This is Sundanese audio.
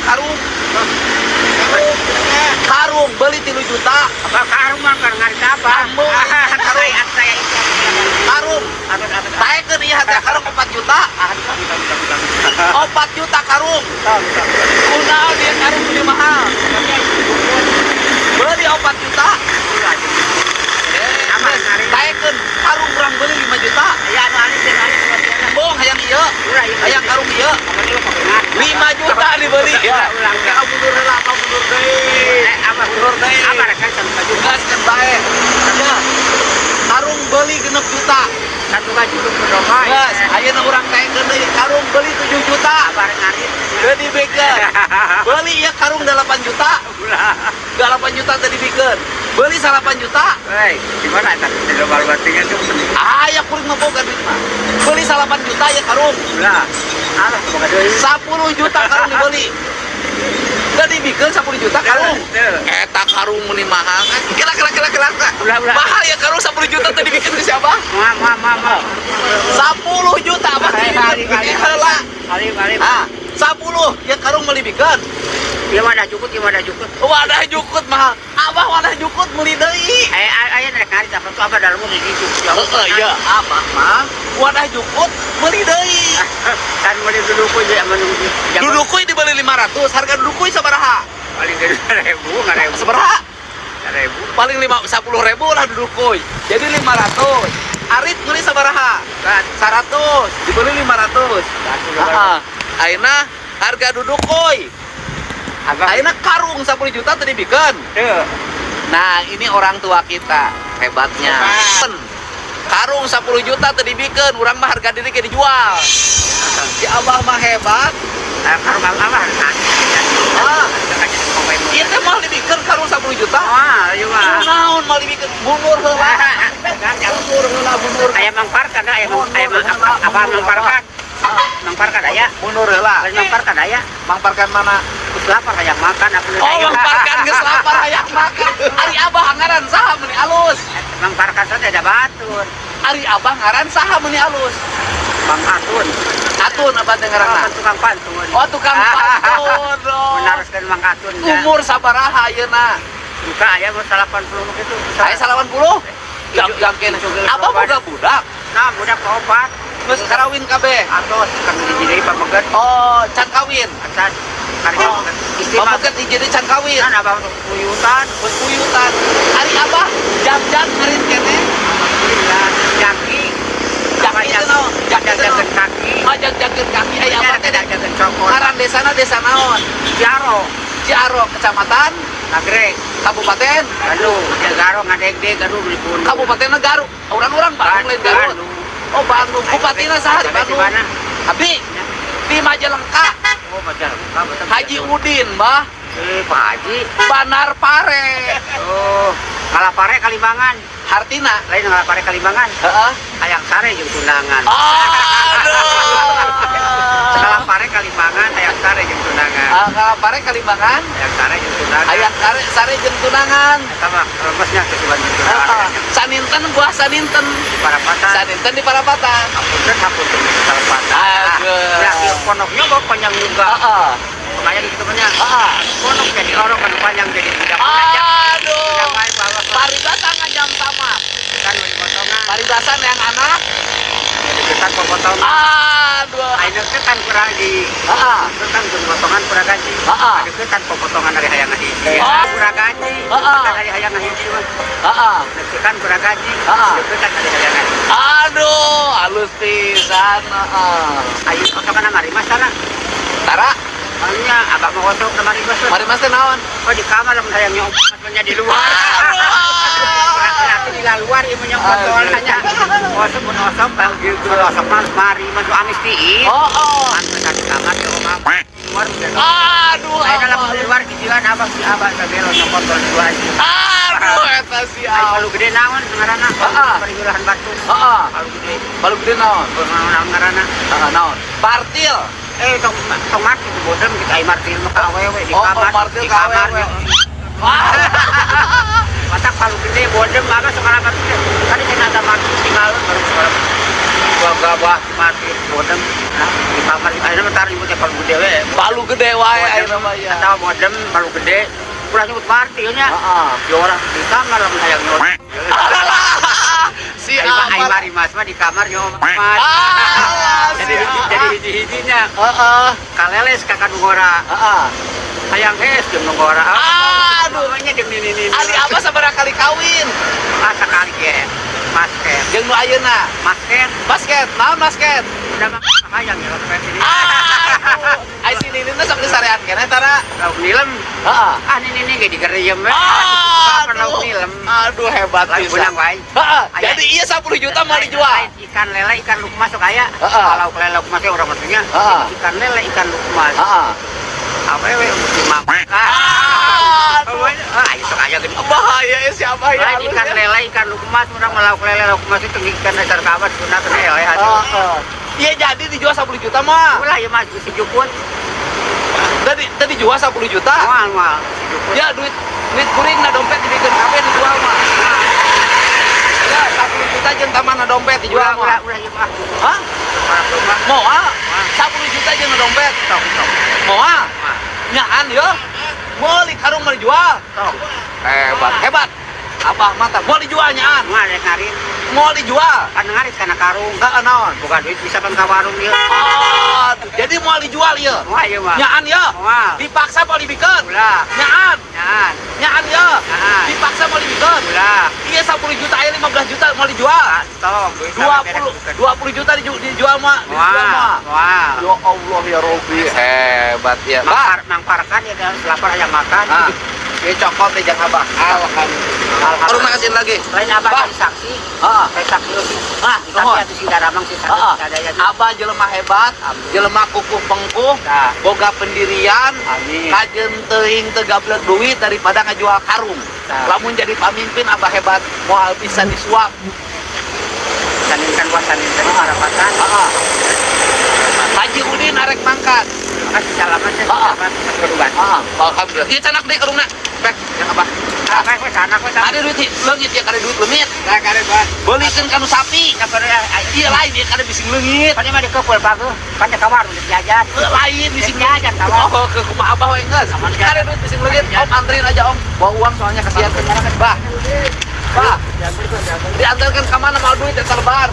Karung. Karung beli 3 juta. Apa karung mah kan ngarit apa? Ambu, karung. Saya saya itu. Karung. Aduh, aduh. Taekeun ieu harga karung 4 juta. Ah, aduh, aduh, aduh, aduh. 4 juta karung. Kunaon ieu karung beli mahal? Beli 4 juta. Apa ngarit? Taekeun karung kurang beli 5 juta. Ya, anu alit, anu alit. Bohong hayang ieu. Hayang karung ieu. 5 juta dibeli ya. Ulang. Ka mundur heula, apa mundur deui. Eh, apa Mundur deui. Apa rekan satu baju? Geus kan bae. Ya. Karung beli 6 juta. Satu baju untuk berdoa. Geus, ayeuna urang taekeun deui karung beli 7 juta. Apa ngarit? Teu dibikeun. Beli ieu karung 8 juta. Ulah. 8 juta teu dibikeun. Beli 8 juta. Hei, gimana eta? Tidak baru tinggal tuh. Ah, ya kuring mah boga duit mah. Beli 8 juta ya karung. Ulah. Alah, boga deui. 10 juta karung dibeli. Teu dibikeun 10 juta karung. Teu. Eta karung meuni mahal. Kira kira kira kira. Ulah, ulah. Mahal ya karung 10 juta teu dibikeun ku siapa? Ma, ma, ma, ma. 10 juta apa Kali, kali, kali. heula. Kali, kali. Ah, 10 ya karung meuli bikeun. Ieu mah dah jukut, ieu mah dah jukut. Wadah jukut mahal. Abah wadah jukut meuli deui. Eh, aya rek ngarit apa tuh apa dalamnya di situ. Heeh, iya, abah mah wadah jukut meuli deui. Kan meuli duduku je menunggu. Dudukuy dibeli 500, harga dudukuy sabaraha? Paling gede ribu, nggak ribu. Sabaraha? Ribu. Paling lima 10 ribu lah dudukuy. Jadi 500. Arit meuli sabaraha? Kan. 100, dibeli 500. Heeh. Ayeuna harga dudukuy. Abah. Ayeuna karung 10 juta tadi dibikeun. Tuh. Nah, ini orang tua kita hebatnya. Karung 10 juta tadi dibikeun, urang mah harga diri ke dijual. Si abah mah hebat. Eh, karung abah. Ah, ieu teh moal dibikeun karung 10 juta. Ah, ieu mah. Naon moal dibikeun? Mundur heula. Mundur heula, mundur. Aya Mang Parkan aya Mang aya Mang apa apa Mang Parkan? Mang Parkan aya. Mundur heula. Mang Parkan aya. Mang Parkan mana? Geus lapar hayang makan apa. Oh, Mang Parkan geus lapar hayang makan. Ari abah ngaran saha meuni alus? Mang Parkan saja ada batur. Ari abah ngaran saha meuni alus? Mang Atun. Atun abah teh ngaranna. Oh, tukang pantun. Oh, tukang pantun. Oh. Menaruskan Mang Atun. Ya. Umur sabaraha ayeuna? Buka aya umur 80 gitu. Aya 80? Jam-jam kene. Abah boga budak. Nah, budak opat. Geus karawin kabeh. Atos kan hiji deui pameget. Oh, can kawin. Acan karya Oh, istri mah pameget hiji deui can kawin. kan abah buyutan. Geus buyutan. Ari abah jam-jam ngarit kene. Alhamdulillah jaki. Jaki itu naon? Jaki itu naon? Jaga kaki. Majag-jagkeun kaki aya abah teh. Jaga cokot. Ngaran desana desa naon? Ciaro, Ciaro, kecamatan, Nagreg, kabupaten, Bandung, ya Garo ngadegdeg aduh beli pun. Kabupaten Garut. Orang-orang Bandung lain Garut. Oh, Bandung. Bupatina saha di Bandung? Di mana? Abi di Majalengka. Oh, Majalengka, betul. Haji Udin, Bah. Eh, Pak Haji. Banar Pare. Oh, Kalapare Kalimangan. Hartina. Lain Kalapare Kalimangan. Heeh. Hayang sare jeung tunangan. Aduh. Kalapare Kalimangan, hayang sare jeung tunangan. Ah, Kalapare Kalimangan, Hayang sare jeung tunangan. hayang sare sare jeung tunangan. Eta mah lemesnya kesuban jeung Heeh. tunangan. Saninten buah saninten. Di Parapatan. Saninten di Parapatan. Hapunten hapunten di Parapatan. Aduh. Ya, ieu pondoknya kok panjang juga. Heeh. Makanya gitu banyak. Heeh. Pondok jadi orok anu panjang jadi budak ngajak. Aduh. Budak wae bawa Paribasa ngajam sama. kan potongan. Paribasan yang anak. Jadi ketan potongan. Aduh. Ayeuna teh kan kurang di Heeh. kan potongan kurang gaji. Heeh. Ada kan potongan dari hayang hiji. Oh. Kurang gaji. Heeh. Kan dari hayang hiji mah. Heeh. Kan kurang gaji. Heeh. Kan dari hayang hiji. Aduh, halus pisan. Heeh. Ayo potongan mari mas sana. Tara, Makanya abah mau kosong kemari mas. mari mas teh naon? Oh di kamar lamun hayang nyomot nya di luar. Aduh. Berarti di luar ieu mah nyomot hanya. Kosong mun osok bang gitu. Mun osok mah mari masuk amis tiis. Oh, oh. Anu di kamar ya omah. Luar udah. Aduh, Saya kalau abah. di luar gigilan abah si abah sabelo nyokot di luar. Aduh, eta si Ai abah. palu gede naon ngaranna? Heeh. Pariwilahan batu. Heeh. Palu gede. Palu gede naon? Naon ngaranna? Heeh, naon? Partil. Eh tong tong martil itu bodem kita ai martil mah ka awewe di Oh, kamar. oh, martil di ka kamar. awewe. Wah. Matak palu gede bodem abah sekolah martil. Tadi cenah ada martil tinggal baru sekolah. Gua gabah si martil bodem. Nah, di kamar ayeuna mah tar ibu teh palu gede we. Palu gede. Gede wae ayeuna mah ya. Atau modem baru gede. Ulah nyebut party nya. Heeh. Ya orang di kamar lamun hayang nyot. Alah, si Ai mah ai Abah. mari mas mah di kamar yo mas. Ah, Jadi si Abah. jadi hiji-hijinya Heeh. kaleles ka kadungora. Heeh. Hayang hees jeung nunggora. Aduh. Namanya jeung nini-nini. Ari Abah sabaraha kali kawin? Ah, sekali ge. Basket. Jeung nu ayeuna. Basket. Basket, naon basket? Udah mah hayang ya basket ini. Aduh. Ai si Ninin teh sok disarean keneh tara. Lauk nilem. Heeh. Ah, nini ge digeriem we. Kapan lauk Aduh. nilem. Aduh hebat Lain pisan. benang wae. Heeh. Aya. Jadi iya 10 juta mau dijual. Lain ikan lele, ikan lukmas sok aya. Heeh. Lauk lele lukmas teh urang maksudnya. Heeh. Ikan lele, ikan lukmas. Heeh. Awewe untuk dimakan. Aduh. Ah, ayo sok aya gini. Bahaya ya siapa ya Lain ikan lele, ikan lukmas, urang mah lauk lele, lauk mas itu ikan dasar kawan sunat lele atuh. Heeh. Iya jadi dijual 10 juta mah. Ulah ya mas, si jukut. Tadi tadi jual 10 juta. Moal moal, si jukut. Ya duit duit kuring na dompet dibikeun kabeh dijual mah. Ya 10 juta jeung taman na dompet dijual Ulah ulah mah. ulah ieu mah. Hah? Para domba. Moal? 10 juta jeung na dompet. Tok tok. Moal? Moal. Nyaan yo. Meuli karung mah dijual. Tok. Hebat, hebat. Abah mata mau dijual nyaan. Moal rek ngarit. Mau dijual. Kan ngarit kana karung. Heeh naon? Bukan duit bisa pan ka warung ieu. Aduh, jadi mau dijual ya. Moal ieu mah. Nyaan ya. Moal. Dipaksa mau dibikeun. Ulah. Nyaan. Nyaan. Nyaan ya. Nyaan. Dipaksa mau dibikeun. Ulah. Iya 10 juta aya 15 juta mau dijual. Ah, tong duit 20 20 juta dijual mah, dijual mah. Moal. Ya Allah ya Robi, hebat ya. Bah, Mangpar mangparkan ya dan lapar hayang makan. ah. Ini cokot deh jangan abah. Alhamdulillah. Baru makasihin lagi. Lain abah Bah. jadi saksi. Ah, Saya saksi euy. ah, Tapi nuhun. atuh si daramang si Ah, sadaya. Abah jelema hebat, jelema kukuh pengkuh, Nah. boga pendirian, Amin. kajen teuing teu gablek duit daripada ngajual karung. Nah. Lamun jadi pamimpin abah hebat, moal bisa disuap. Saninkan buat saninkan harapan. Ah. Haji Udin arek mangkat. Kasih salaman saya Ah. salaman berubah. Ah, alhamdulillah. Ieu canak deui karungna. Pek, yang abah. Ah, kayak sana kok sana. Ada duit leungit ya, ada duit leungit. Nah, kare ban. Belikeun kanu sapi. Ya kare ya. Iya lain ya kada bising leungit. Pan mah dikepul pak tuh. Pan ka warung jajan. Lain bising Jajan ka warung. Oh, ke kumaha abah we geus. Ada duit bising leungit. Om anterin aja Om. Bawa uang soalnya kasihan. Bah. Bah. Diantarkan ke mana mau duit ya terbar.